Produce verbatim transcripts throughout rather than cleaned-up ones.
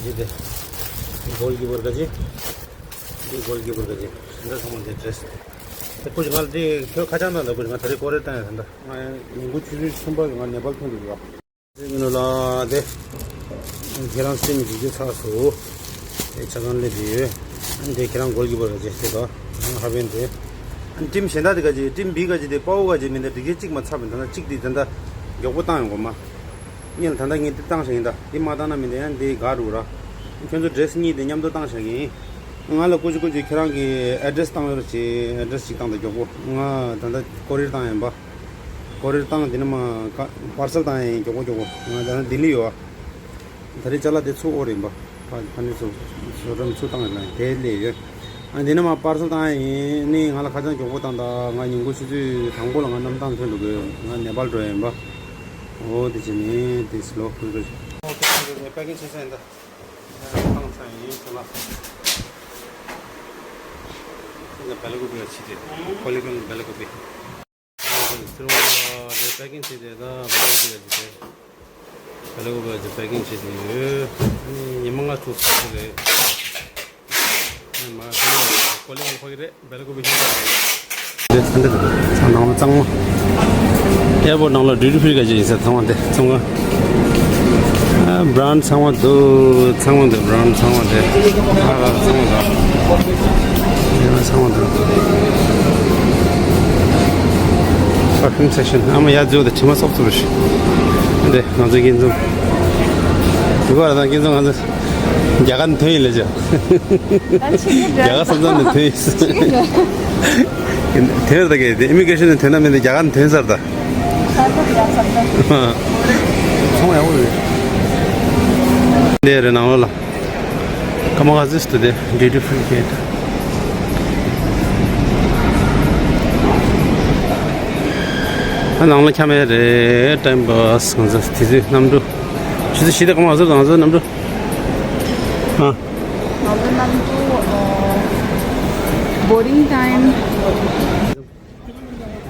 འདི་དེ། གོལ་ཀི་པར་ག་ཅི། འདི་གོལ་ཀི་པར་ག་ཅི། འདི་ཚང་མ་འདི་ཌི་རེ་སི། དེ་ཀུ་ཅི་ང་ལ་འདི་ཁྱོད་ཁ་བྱང་ནང་ལ་ཀུ་ཅི་ང་ད་རེས་ཀོ་རེར་བཏང་ཡ་ད་ལྟ། ང་ཉིན་གུང་ཆུ་ཚོད་གསུམ་པ་ང་ནེ་པཱལ་ཐོན་འདུག་ག། མི་ནུ་ལ་དེ། ཁྱེད་རང་སེམས་ཀྱི་རྒྱུ་ཚགས་སུ། དེ་ཆ་ཚང་སླེབས་ཡོད། ཨ་ནི་དེ་ཁྱེད་རང་གོལ་ཀི་པར་ག་ཅི་ཟེར་དོ། ཧ་བན་དེ། ཨ་ནི་ཊིམ་གཞན་དག་དེ་ག་ཅི་ཊིམ་བི་ག་ཅི་དེ་པའོ་ག་ཅི་མིན་ད་དེ་གའི་གཅིག་མ་ཚར་བས་ད་ལྟ་གཅིག་དེ་ད་ལྟ་མགྱོགས་པོ་བཏང་ཡོང་གོ་མ། ངས་ད་ལྟ་ངས་དེ་བཏང་བཞག་ཡིན་ད་དེ་མ་བཏང་ན་མིན་ད་ཡང་དེ་དགའ་རུ་ར། ཁྱོད་ཚོ་ཌི་རེ་སི་གཉིས་དེ་མཉམ་དུ་བཏང་བཞག་ཡིན། ང་ལ་ཀུ་ཅི་ཀུ་ཅི་ཁྱེད་རང་གི་ཨེ་ཌི་རེ་སི་བཏང་ཡོད་ར་ཅི་ཨེ་ཌི་རེ་སི་ཅིག་བཏང་ད་མགྱོགས་པོ་ང་ད་ལྟ་ཀོ་རི་ཡར་བཏང་ཡིན་པ། ཀོ་རི་ཡར་བཏང་དེ་ནས་མ་ཀ་པར་སལ་བཏང་ཡིན་མགྱོགས་པོ་མགྱོགས་པོ། ང་ད་ལྟ་ལྡི་ལི་ཡོད་ཨ། ད་རེས་ཅ་ལག་དེ་ཚུར་ཨོ་རེད་པ། ཕ་ཕ་ནི་ཚུར་བཟོ་གྲྭ་ཚུར་བཏང་ཡོད་ལ་དེ་སླེབས་ཡོད། ཨ་དེ་ནས་མ་པར་སལ་བཏང་ཡིན་ནི་ང་ལ་ཁ་བྱང་མགྱོགས་པོ་བཏང་ད་ང་ཉིན་གུང་ཆུ་ཚོད་དང་པོ་ལ་ང་གནམ་ཐང་ཐོན་འགྲོ་གི་ཡོད། ང་ནེ་པཱལ་འགྲོ་ཡ་ཡིན་པ། ཨོ་དེ་བྱས་ནས་དེ་སི་ལོ་ཁུལ་ཁུལ། ཨོ་ཁེ་ཁེ་ཁེ་པེ་ཀིང་བྱས་ཚར་ཡིན་ད། བཏང་ཚར་ཡིན་ཚོ་ལ། ཁོ་ལ་བེ་ལ་ཀོ་པི་ལ་ཕྱིས་ཏེ། ཁོ་ལི་ཁོ་ལ་བེ་ལ་ཀོ་པི། ཚུར་བ་ལ་རེ་པེ་ཀིང་བྱས་ཏེ་ད་བེ་ལ་ཀོ་པི་ལ་ཕྱིས་ཏེ། བེ་ལ་ཀོ་པི་ལ་ཕྱིས་པེ་ཀིང་བྱས་ཏེ་ཡོད། ཨ་ནི་ཉི་མ་ལྔ་དྲུག་ཙམ་རེད། ཨ་ནི་མ་ཁོ་ལ་ཁོ་ལི་ཁོ་གི་རེད། བེ་ལ་ཀོ་པི་ཧིན་རེད། ཚང་ནང་ལ་གཙང་མ། ཨེར་པོར་ནང་ལ་ཌིའུ་ཊི་ཕི་རི་ག་ཅིག་ཡིན་ས་ཚང་མ་དེ་ཚང་མ། ཨ་བྷི་རན་ཌི་ཚང་མ་འདུག་ཚང་མ་འདུག་བྷི་རན་ཌི་ཚང་མ་འདུག་ཨ་ཨ་ཚང་མ་འདུག་ཚང་མ་འདུག་པར་ཕིའུམ་སེག་ཤན། ཨ་མ་ཡ་ཛོ་དེ་དྲི་མ་སོགས་ཚུར་ཞིག་འདི་ང་ཚོའི་འགན་འཛོམས། འདི་ག་ར་དང་འགན་འཛོམས་ང་ཚོ་རྒྱ་གར་ནས་ཐོན་ཡིན་ལ་ཅི། རྒྱ་གར་ས་མཚམས་ནས་ཐོན་ཡིན། དེར་ད་གས་དེ་ཨི་མི་གྷི་རེ་ཤན་ནས་ཐོན་ན་མིན་ཏེ་རྒྱ་གར་ནས་ཐོན་ཚར་ད། ཚོང་ཡག་པོ་རེད། འདི་རེད་ནང་ལོགས་ལ། ཀ་མ་ག་ཟི་སི་ཏུ་དེ་ཌིའུ་ཊི་ཕི་རི་གེ་ཊི། ཨ་ནང་ལ་འཁྱམ་ཡ་རེད། ཊའིམ་པཱ་སི་ང་ཚོ་དེ་ཚོའི་གནམ་གྲུ། ཆུ་ཚོད་བཞི་དང་ཀ་མ་ག་ཟི་ང་ཚོ་གནམ་གྲུ། ཨ། ང་ཚོ་གནམ་གྲུ་བོར་ཌིང་ཊའིམ།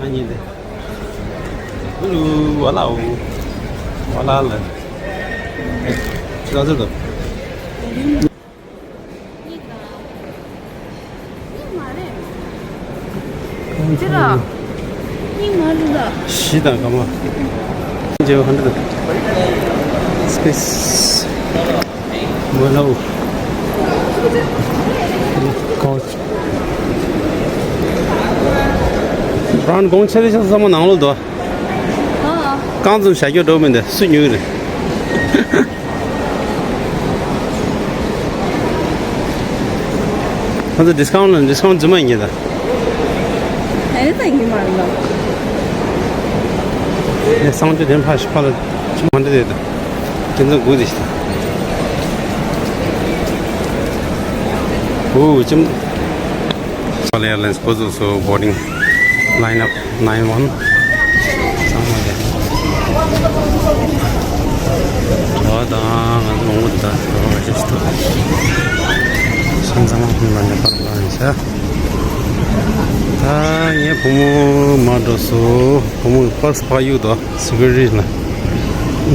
ཨ་ནི་དེ། ཨུ་ལུ་ཝ་ལ་ཝུ། ཝ་ལ་ལ། ཨེ། ཆི་ལ་ཟེར་དོ། ཅི་ར། སྙིང་མ་རུ་ད། བཞི་དང་སྐར་མ། ཇེ་ཧན་ཌ་སི་པེ་སི། མོ་ལོ། ཀོ་ཆ། རང་དགོང་ཆེ་རེ་ཤག་ཚང་མ་ནང་ལོགས་འདུག་ཨ། རྐང་འཛོམས་བྱ་རྒྱུ་འགྲོ་མི་འདུག་སུ་ཉོས་རེད། ཁོ་ཚོ་ཌི་སི་ཀའུན་ཊི་ལ་ཌི་སི་ཀའུན་ཊི་རྫུན་མ་ཡིན་གྱི་ད། ཨེ་ནི་ད་ཡིན་མ་རེད་ལ། ཨེ་སང་ཅི་དེ་ཕ་ཤི་ཕ་ལ་ཅི་མ་འདྲི་དེ་ད། ཁྱེད་ཚོ་སྒུག་དེ་ཤི་ད། ཨོ་ཅིམ། Nepal Airlines ཁོ་ཚོ་སོ་boarding line up nine one། ཚང་མ་དེ། ད་ང་ཚོ་མང་པོ་འདུག་ད་ང་ཅི་ཞིག་ཐུབ། ཚང་ཚང་མ་ཕུལ་ལ་ནེ་པཱལ་པ་ཡིན་ས། ད་ངའི་བུ་མོ་མར་འགྲོ་སོང་། བུ་མོ་གི་པར་སི་ཕར་གཡུག་འདུག་སི་ཀུ་རི་ཊི་ལ།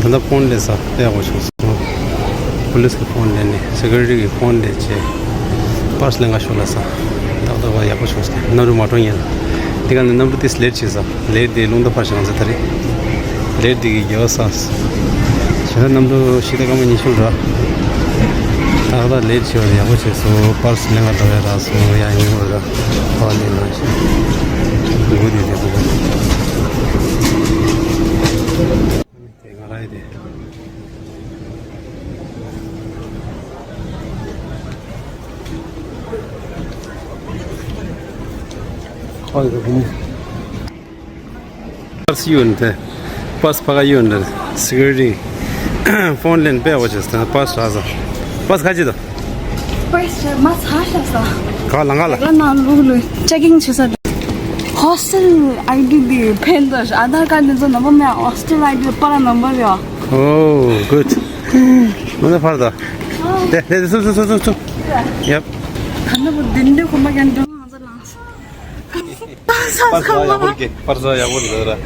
ད་ལྟ་ཕོན་སླེབས་ས་སླེབས་ཡག་པོ་བྱུང་སོང་། པུ་ལིས་ཀྱི་ཕོན་སླེབས་ནས་སི་ཀུ་རི་ཊི་གི་ཕོན་སླེབས་བྱས། པར་སི་ལེན་ག་ཤོག་ལབ་ས། ཏག་ཏག་པ་ཡག་པོ་བྱུང་སོང་། གནམ་གྲུ་མ་འགྲོ་ཉེན། དེ་ག་ནས་གནམ་གྲུ་དེ་ལེ་ཊི་བྱས་ས། ལེ་ཊི་དེ་རླུང་རྟ་ཕར་བཞག་ཚར་ད་རེད། ལེ་ཊི་དེ་གི་རྒྱལ་བ་ས། བྱས་ན་གནམ་གྲུ་ཕྱི་ཟླ་སྐར་མ་ཉི་ཤུ་ར། ཏག་ཏག་ལེ་ཊི་བྱས་པ་ཡག་པོ་བྱས་སོང་། པར་སི་ལེན་ག་འགྲོ་ཡ་རག་སོང་། ཡ་ཡིན་ངོ་ར། ཕ་ལེ་ལ་ཤི། དགུ་དེ་དེ་དགུ། དེ་ང་རང་ཡི་དེ། ཨོ་ཡི་དེ་བུ་མོ། པར་སི་གཡུག་འདི། པར་སི་ཕ་ག་གཡུག་འདི། སི་ཀུ་རི་ཊི། ཕོན་ལེན་པས་འོ་ཅེས་ད་པར་སི་རག་ས། པར་སི་ག་ཅི་དང་། པར་སི་མ་ཚ་ཤ་ས། ག་ལ་ང་ལ། ལ་ན་ལུག་ལུག་ཅེག་ཨིན་བྱེད་ས། ཧོ་སི་ཊེལ་ཨའི་ཌི་དེ་ཕན་ཐོགས་ཤག་ཨ་དྷར་ཀར་དེ་ཚོ་ནམ་བར་མེད། ཧོ་སི་ཊེལ་ཨའི་ཌི་པར་ནམ་བར་ཡོད། ཨོ་གུཌ། མ་ནི་ཕར་ད། དེ་དེ་སུ་སུ་སུ་སུ་སུ། ཡབ། ད་ནི་བུ་དིན་དེ་ཁོ་མ་ཀན་འགྲོ་ང་ཚོ་ལངས། པར་ས་ཡག་པོ་རེད། པར་ས་ཡག་པོ་རེད་ད།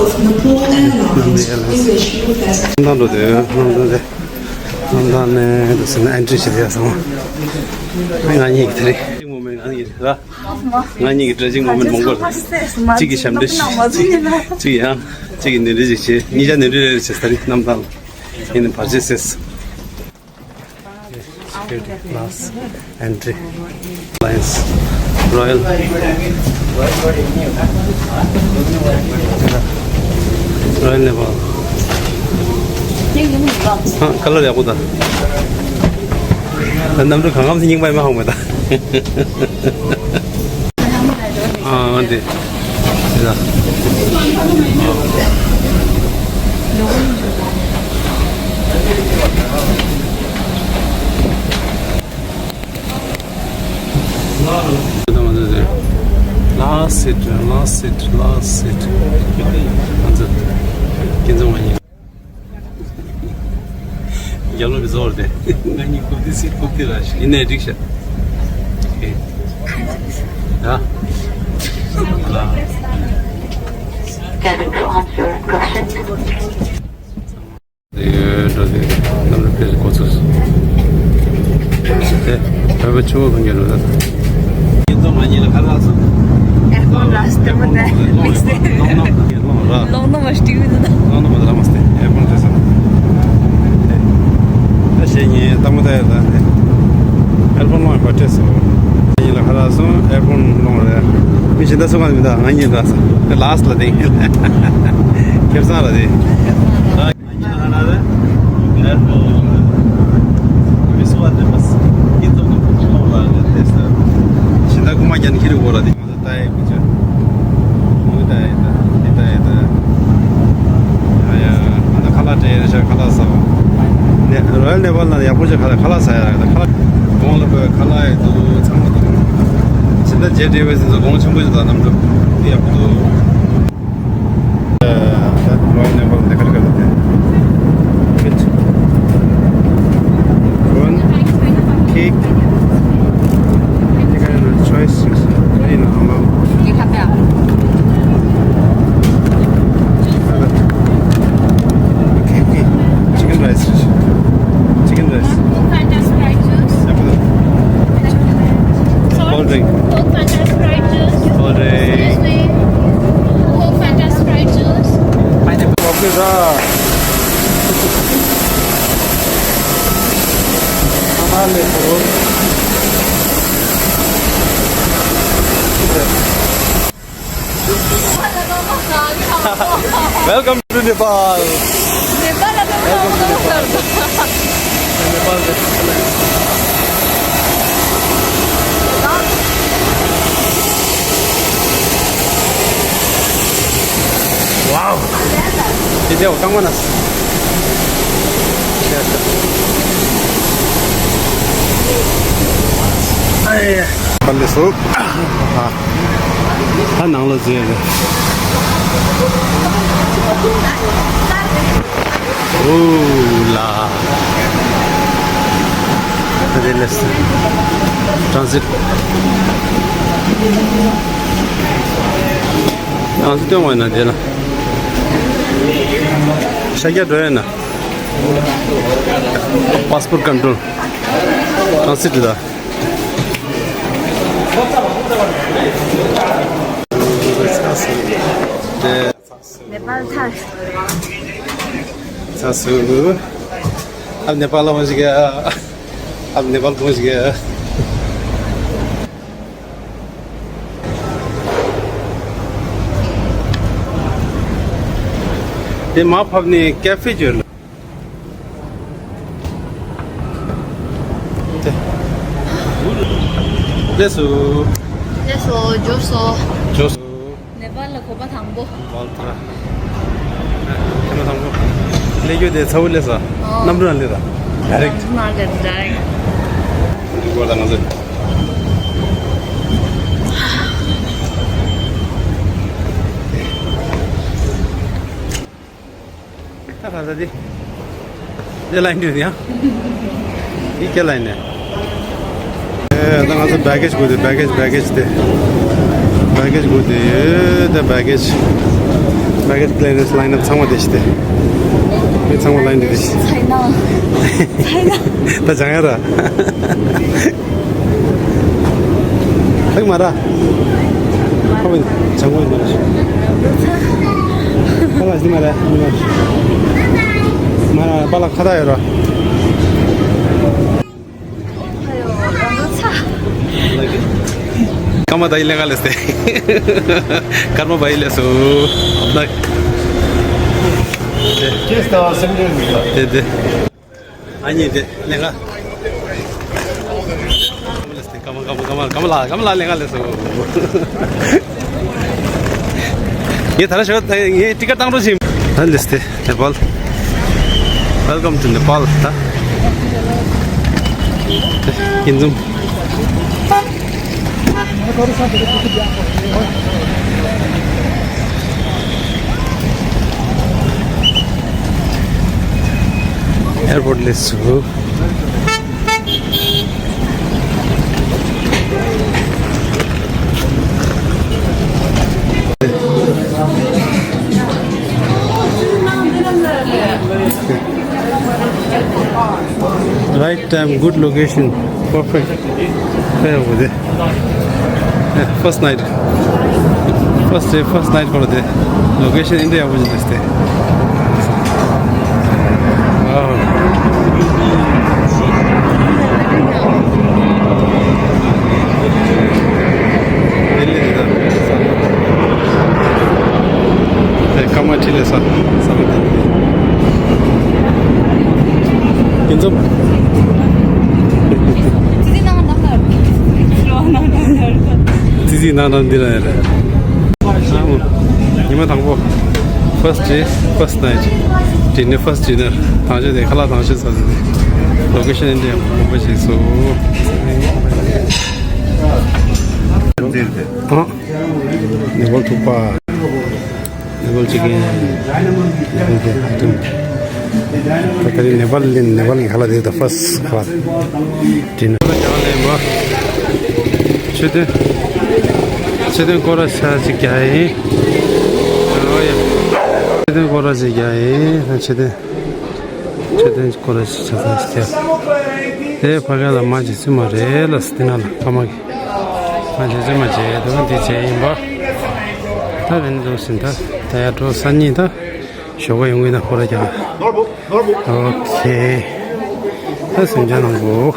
གནམ་ཐང་འགྲོ་དུས་གནམ་ཐང་དེ་གནམ་ཐང་ནས་འདུག་ཟེར་ན་ཨེན་ཊི་རི་བྱེད་དུས་ཡག་སོང་། ང་གཉིས་ཀྱི་དེ་རེད། ང་གཉིས་ཀྱི་ཊེ་ཇིག་མོ་མེན་ཊི་མང་པོ་རེད། གཅིག་གིས་ཞབས་འདྲེན་བྱས། གཅིག་གིས་ཡང་གཅིག་གིས་ནོར་འཁྲུལ་ཞིག་བྱས། གཉིས་ཆ་ནོར་འཁྲུལ་རེ་རེ་བྱས་ས་རེད། གནམ་ཐང་ལ་ཡིན་ནའི་བར་ཆད་སེལ། Security, last entry, Alliance, Royal, Royal Nepal. ཨ། ཁ་ལར་ཡག་པོ་འདུག་ད་གནམ་གྲུ་གང་འཚམ་ཞིག་རྙིང་པ་ཡིན་མ་ཧ་གོ་མེད་ད། ཨ། འདི། འདི་ལ། Last seat, last seat, last seat. ང་ཚོ་ཁྱེད་ཚོ་མ་ཡིན། རྒྱབ་ལོགས་ཀྱི་བཟོ་བར་དེ། ང་གཉིས་ཀོ་དེ་སི་ཀོ་དེ་ར་ཞིག་ཡིན་ནའི་འགྲིག་ཤག་ཡ། ལ། Cabin to answer question. དེ་འགྲོ་དེ་གནམ་གྲུ་ཕེབས་འགོ་ཚུགས། དེ་བོད་པ་ཆུ་བོ་གང་གི་རུ་ད། ཁྱེད་ཚོ་མ་ཉིད་ལ་ཁ་ལག་སོང་། ཨེར་ཀོན་ལ་སྟེ་མོ་ནས་དམིགས་བསལ། ལོང་ན་ལོང་ར། ལོང་ན་མ་སྟེ་མི་འདུག་ད། ལོང་ན་མ་ད་ར་མ་སྟེ་ཨེར་ཀོན་རེད་ས། ད་ཤེས་ཉེ་ལྟ་མོ་ད་ཡ་ད་ནི་ཨེར་ཀོན་ལོང་ཡ་པ་སྤྲད་སོང་། ཉིད་ལ་ཁ་ལག་སོང་། ཨེར་ཀོན་ལོང་རེད། མི་གཞན་དག་སུ་གང་མི་འདུག་ང་གཉིས་ར་ས། ད་ལཱ་སི་ལ་དེ་ཁེབས་ཚང་ར་དེ། ད་ཉིད་ལ་ཁ་ལག་རེད། ཨེར་ཀོན་ལོང་རེད། མི་སུ་བ་དེ་མ་སི་ཡིན་ཙམ་དུ་ལོང་ར་རེད་དེ་ས། གཞན་དག་རྐུ་མ་རྒྱག་ནི་ཁྱེར་དགོས་ར་དེ། ད་ཡི་གུ་ཅོ། མུ་ད་ཡི་ད། འདི་ད་ཡི་ད། ཡ་ཡ། ང་ད་ཁ་ལག་སྤྲད་ཡ་ཤ་ཁ་ལག་ཟ་བ། ནེ་རོ་ཡལ་ནེ་པཱལ་ན་ཡག་པོ་ཅིག་ཁ་ལག་ཁ་ལག་ཟ་ཡ་ར་ད་ཁ་ལག་གོང་ལ་བོད་ཁ་ལག་ཡི་འདུག་ཚང་མ་འདུག་ཇི་ལྟར་རྗེས་འབྲེལ་བའི་ཟིན་ཚོ་གོང་ཆེན་པོ་ཞིག་དང་རྣམ་གྲོལ་འདི་ཡག་པོ་འདུག་ད་རོ་ཡལ་ནེ་པཱལ་འདི་ཁ་ཁ་ལ་དེ། One cake. You got a choice. You know, um, you have that. Okay, okay. Chicken rice. Chicken rice. Cold drink. Cold drink. Pineapple. Welcome to Nepal. Nepal. Wow. Video, come on us. Hey. Palace. ད་ནང་ལ་འཛུལ་ཡ་རེད། ཨོ་ལ། ད་དེ་ལས་ཊ་རན་སིཊ། ཊ་རན་སིཊ་སྟོན་བ་ཡིན་ན་དེ་ལ། ཤར་རྒྱག་འགྲོ་ཡ་ན། པཱ་སི་པོར་ཊི་ཀོན་ཊོལ། ཊ་རན་སིཊ་རེད་ད། དེ། नेपाल थार। सासू। अब नेपाल पहुंच गया। अब नेपाल पहुंच गया। དེ་མར་ཕབ་ནས་ཀེ་ཧྥེ་བརྗོད་ལ། ལགས་སོ། ལགས་སོ། འབྱོར་སོང་། འབྱོར་སོང་། ནེ་པཱལ་ལ་གོམ་པ་དང་པོ། ནེ་པཱལ་ཐ། གོམ་པ་དང་པོ། སླེབས་རྒྱུ་དེ་ཚ་བོ་སླེབས་ས། ཨོ། གནམ་གྲུ་ནང་སླེབས་ས། ཌའི་རེག་ཊི། གནམ་གྲུ་ནང་སླེབས་ཌའི་རེག་ཊི། འདི་སྐོར་དང་ང་ཚོ། ད་ག་ས་དེ། དེ་ལ་འདུག་ཡ། འདི་སྐད་ལ་ཡིན་ནས། ཨེ། ད་ང་ཚོ་བྷེ་གེ་ཇི་དགོས་དེ། བྷེ་གེ་ཇི། བྷེ་གེ་ཇི་དེ། བྷེ་གེ་ཇི་དགོས་དེ་ཡོད་དེ། བྷེ་གེ་ཇི། Baggage clearance line up ཚང་མ་དེ་ཤི་དེ། མི་ཚང་མ་line དེ་ཤི། ཚའི་ནང་། ཚའི་ནང་། ད་ཅང་ཡ་ར། ལྷག་མ་ར། ཁོ་བོ་ཅང་གོ་མ་ར། ཁ་ལ་ཟི་མ་ར། མ་ར་པ་ལ་ཁ་ད་ཡོད་ར། ཀརྨ་ད་ཡི་ལེ་ག་ལེ་སེ། ཀརྨ་བ་ཡི་ལེ་སོ། ལགས། ཀེས་ད་སེམས་ཅན་མི་ལ། དེ་དེ། ཨ་ནི་དེ་ལེ་ག། ཀརྨ་ལེ་སེ། ཀརྨ་ཀརྨ་ཀརྨ་ཀརྨ་ལ་ཀརྨ་ལ་ལེ་ག་ལེ་སོ། ངས་ད་ར་ཤོད་ངས་ཊི་ཀེཊ་བཏང་འགྲོ་ཞིམ། ད་ལེ་སེ། Nepal. Welcome to Nepal. ད། ཡིན་འཛོམས། Airport ལས་སུ། Right time, good location, perfect. Hey, over there. Yeah, first night. First day, first night for the location India was this day. Wow. Delhi. ཀརྨ་ཁྲི་ལས་ས་ས་མ་དེ། ཡིན་ཙམ། ཙི་ཙི་ནང་འདྲ་འདི་ར་ཡ་ར། ཉི་མ་དང་པོ། First day, first night. Dinner, first dinner. དང་ཆ་དེ་ཁ་ལག་དང་ཆ་ས་ས་དེ། Location འདི་ཡང་མོ་པ་ཞིག་སོ། ཨ། ནེ་པཱལ་ཐུག་པ། ནེ་པཱལ་ཅི་ཀེན། ནེ་པཱལ་ཅི་ཀེན། ད་ལྟ་ནེ་པཱལ་ལིན་ནེ་པཱལ་གྱི་ཁ་ལག་དེ་ད་ཕར་སི་ཁ་ལག་དེ་ནི། ཆོས་དོན། ཆོས་དོན་སྐོར་ར་ཤ་ཅིག་རྒྱག་ཡིན། ཨོ་ཡ། ཆོས་དོན་སྐོར་ར་ཅིག་རྒྱག་ཡིན། ཆོས་དོན། ཆོས་དོན་སྐོར་ར་ཅིག་ཆ་ཚང་ཞིག་རྒྱག་དེ་ཕ་ག་ལ་མ་ཅིག་སུ་མ་རེད་ལ་སི་ཏི་ན་ལ་ཀརྨ་གི། ང་བྱས་ཙེ་མ་བྱས་དུ་འདི་བྱས་ཡིན་པ། ད་རེ་ནི་འདུག་ཟིན་ད་ད་ཡར་འགྲོ་ས་གཉིས་ད་ཞོགས་པ་ཡོང་གི་ན་ཧོ་ར་རྒྱག་ཨོ་ཁེ། ད་སེམས་ཅན་ནང་གོ།